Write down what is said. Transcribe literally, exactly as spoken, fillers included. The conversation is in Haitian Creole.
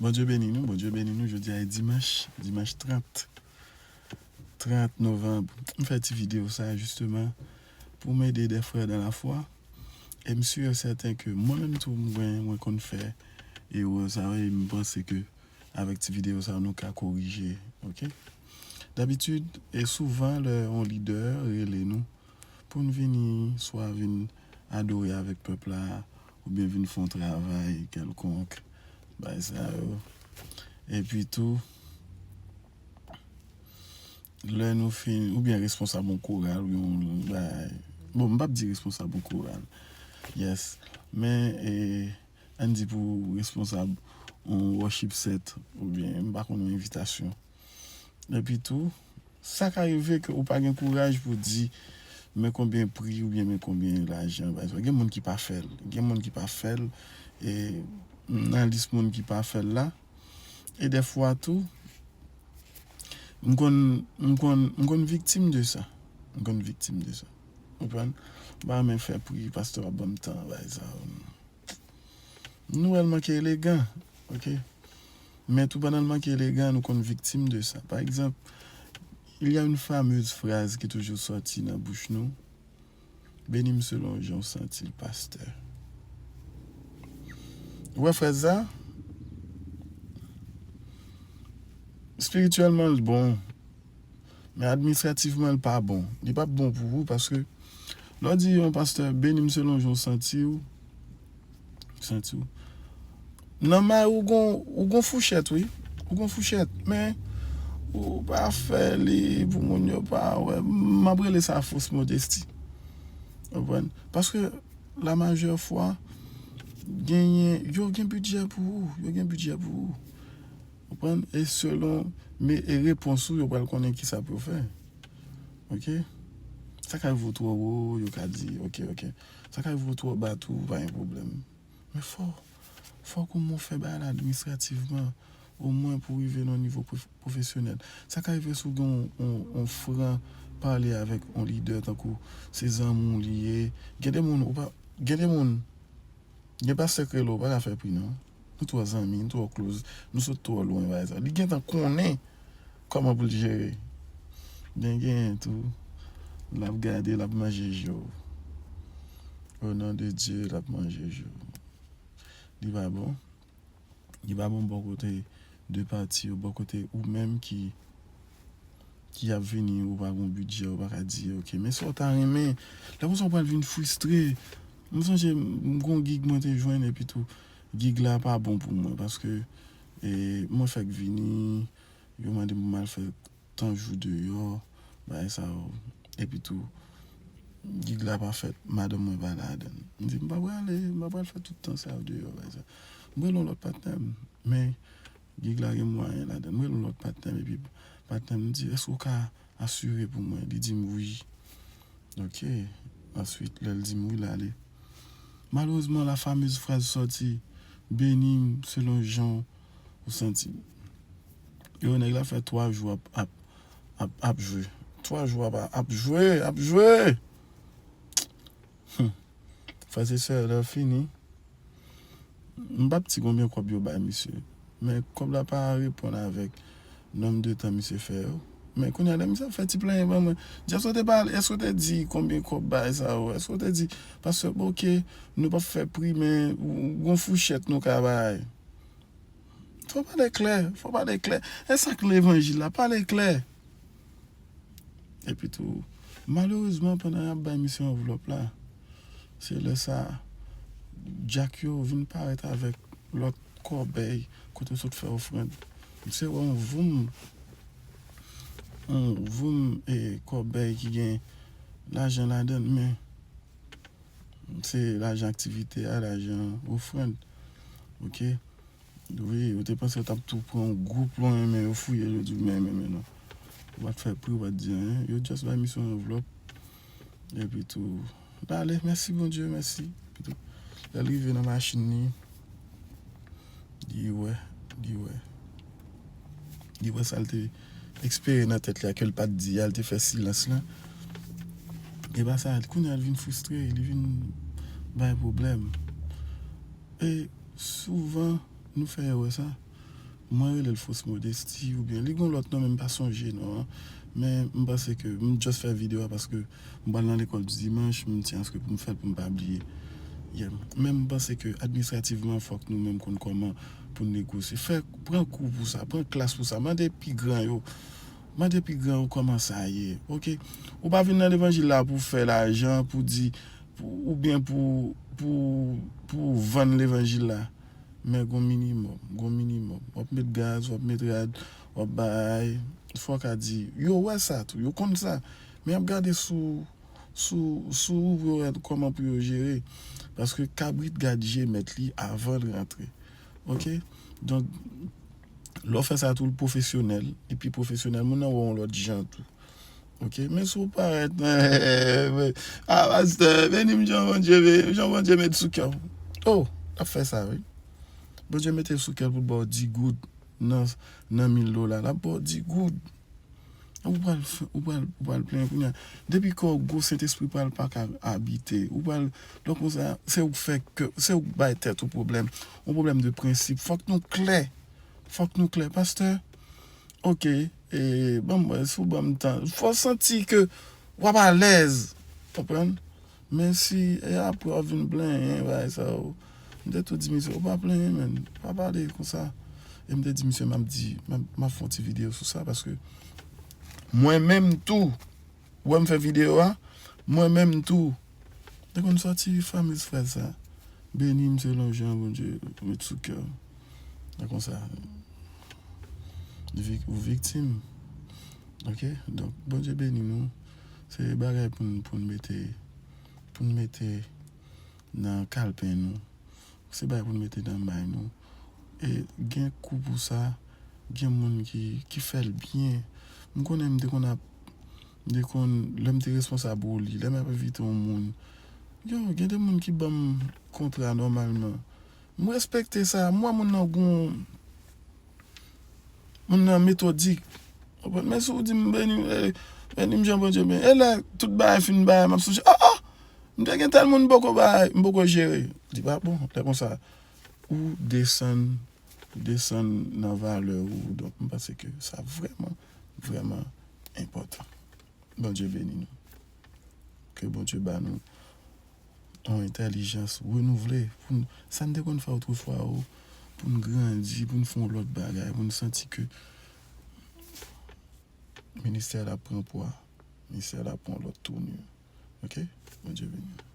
Bondye beni nou, Bondye beni nou. Jodi a e dimanch, dimanch trant, trant novanm. M fè ti videyo sa jisteman pou m ede de frè dan lafwa. E m si e sèten ke mwen menm tou mwen, mwen konn fè erè sa yo, e m panse ke avèk ti videyo sa yo nou ka korije, oke? Dabitid, e souvan lè yon lidè rele nou pou n vini swa vin adore avèk pèp la, oubyen vin fè yon travay kèlkonk, bagay sa yo. Epi tou, lè nou fin, oubyen responsab yon koral, oubyen yon bagay. Bon, m p ap di responsab yon koral. Yes. Men, e, ann di pou responsab yon worship set, oubyen, m pa konn, yon envitasyon. Epi tou, sa ka rive ke ou pa gen kouraj pou di, men konbyen pri oubyen men konbyen lajan, pa egzanp. Gen moun ki pa fè l. Gen moun ki pa fè l, e nan lis moun ki pa fè l la, e dèfwa tou, m konn, m konn, m konn viktim de sa. M konn viktim de sa. Konprann? M pa renmen fè pri, pastè ap ban m tan, bagay sa yo. Nou wè l manke elegan, oke? Men tou pandan l manke elegan, nou konn viktim de sa. Pa egzanp, il y a une fameuse phrase ki toujou sòti nan bouch nou, beni m selon jan w santi l, pastè. Ou wè frèz sa? Espirityèlman, l bon. Men administrativman, l pa bon. Li p ap bon pou ou paske lè w di yon pastè, beni m selon jan w santi w, santi w. Nan may ou gon, ou gon fouchèt, wi. Ou gon fouchèt, men ou pa fè li pou moun yo pa wè. M ap rele sa fos modesti. Ou konprann? Paske la majè fwa, genyen, yo gen bidjè pou ou. Yo gen bidjè pou ou. Ou konprann? E selon, men, e repons ou, yo pral konnen ki sa pou yo fè. Oke? Sa ka rive w twò wo, yo ka di, oke, oke. Sa ka rive w twò ba tou, pa gen pwoblèm. Men fò, fò kòman w fè bagay la administrativman, omwen pou w rive nan yon nivo pwof-, pwofesyonèl. Sa ka rive si w gen yon, yon, yon fran pale avèk yon lidè tankou se zanmi w li ye. Gen de moun, ou pa, gen de moun, gen pastè k rele w, ou pa ka fè pri non. Nou twò zanmi, nou twò close, nou sot twò lwen, pa egzanp. Li gentan konnen kòman pou l jere. Men genyen tou, l ap gade, l ap manje je w. O non de Dye, l ap manje je w. Li pa bon. Li pa bon bò kote de pati yo, bò kote ou menm ki, ki ap vini, ou pa gon bidjè, ou pa ka di, oke, men sa w ta renmen. Lè konsa w pral vin fristre. M sonje, m gon gig mwen te jwenn, epi tou, gig la pa bon pou mwen, paske, e, mwen fèk vini, yo mande m pou m al fè tan jou deyò, bagay sa yo. Epi tou, gig la pa fèt, madanm mwen pa ladan l. M di, m pa prale, m pa pral fè tout tan sa yo deyò, bagay sa. M rele yon lòt patnè m, men gig la gen mwayen ladan l. M rele yon lòt patnè m, epi patnè m di, èske w ka asire pou mwen? Li di m wi. Oke. Answit, lè l di m wi, l ale. Malerezman, la fameuse phrase sòti, beni m selon jan ou santi m. Yo, nèg la fè twa jou ap, ap, ap, ap jwe. Twa jou ap, ap jwe, ap jwe. Hmm. Frè e sè, lè fini, m p ap di konbyen kòb yo bay misye. Men kòb la pa reponn avèk nonb de tan misye fè yo. Men kounye a, lè misye ap fè ti plenyen ban mwen, di, èske w te pale, èske w te di konbyen kòb bagay sa yo? Èske w te di, pastè, bon, oke, nou p ap fè pri, men ou, ou gon fouchèt nou ka bay. Fò pale klè, fò pale klè. E sa k levanjil la, pale klè. Epi tou, malerezman, pandan y ap bay misye anvlòp la, se lè sa, dyak yo vin parèt avèk lòt kòbèy kote yo sot fè ofrann. Misye wè yon voum, yon voum e kòbèy ki gen lajan ladan l, men se lajan aktivite a, lajan ofrann. Oke? Wi, yo te panse yo t ap tou pran yon gwo plon nan men yo, fouye l, yo di w men, men, men non. Ou pa t fè pri, ou pa t di anyen. Yo just bay misye yon anvlòp. Epi tou, l ale, mèsi Bondye, mèsi. Epi tou, lè l rive nan machin li, li wè, li wè. Li wè sa l te espere nan tèt li a ke l pa t di a, l te fè silans lan. E pa sa, kounye a l vin fristre, li vin bay pwoblèm. E souvan, nou fè erè sa. Mwen rele l fos modesti oubyen li gon lòt non, men m pa sonje non an. Men m panse ke m just fè videyo a paske m pral nan lekòl dimanch, m tyen aske pou m fè l pou m pa bliye. Yeah. Men m panse ke administrativman fòk nou menm konn kòman pou n negosye. Fè, pran kou pou sa, pran klas pou sa. Mande pi gran yo. Mande pi gran yo kòman sa ye. Oke? Ou pa vin nan levanjil la pou fè lajan, pou di, pou, oubyen pou, pou, pou vann levanjil la. Men gon minimòm, gon minimòm. W ap met gaz, w ap met rad, w ap bay. Fò w ka di, yo wè sa tou, yo konn sa. Men y ap gade sou, sou, sou ou pou yo wè kòman pou yo jere. Paske kabrit gad je mèt li avan l rantre. Oke? Donk, lè w fè sa tou, l pwofesyonèl, epi pwofesyonèl, moun nan wè yon lòt jan tou. Oke? Men si w parèt, ah, pastè, beni m jan Bondye, jan Bondye met sou kè w. Oh, l ap fè sa, wi. Bondye mete sou kè l pou l ba w dis goud nan, nan mil dola. L ap ba w dis goud. Ou pral, ou pral, ou pral plenyen kounye a. Depi kò w gwo, Sentespri pral pa ka abite. Ou pral, donk, konsa, se ou k fè ke, se ou k bay tèt ou pwoblèm. Yon pwoblèm de prensip. Fòk nou klè. Fòk nou klè. Pastè, oke, e, ban m wè, si w ban m tan. Fò w santi ke w ap alèz. Konprann? Men si, e apre w ap vin plenyen, bagay sa yo. M te tou di misye, ou pa plenyen, menn. Pa pale konsa. E m te di misye, m ap di, m ap, m ap fè yon ti videyo sou sa, paske mwen menm tou, ou wè m fè videyo a, mwen menm tou, te konn sòti fameuse fraz sa. Beni m selon jan Bondye met sou kè w. Nan konsa, vi-, ou viktim. Oke? Donk, Bondye beni nou. Se bagay pou n, pou n mete, pou n mete nan kalpen nou. Se bagay pou n mete nan may nou. E gen kou pou sa, gen moun ki, ki fè l byen. M konnen m te konn ap, m te konn, lè m te responsab Woli, lè m ap envite yon moun. Yo, gen de moun ki ban m kontra nòmalman. M respekte sa. M wè moun nan gon, moun nan metodik. Konprann? Men si w di m beni, eh, beni m jan Bondye beni. E lè tout bagay fin bay, m ap sonje, ah, ah! M te gen tèl moun m poko bay, m poko jere. Li pa bon, lè konsa, ou desann, ou desann nan valè ou. Donk, m panse ke sa vrèman, vrèman enpòtan. Bondye beni nou. Ke Bondye ba nou yon entèlijans renouvle. Pou n, sa n te konn fè otrefwa yo, pou n grandi, pou n fè yon lòt bagay, pou n santi ke ministè la pran pwa, ministè la pran lòt touni. Oke? Bondye beni.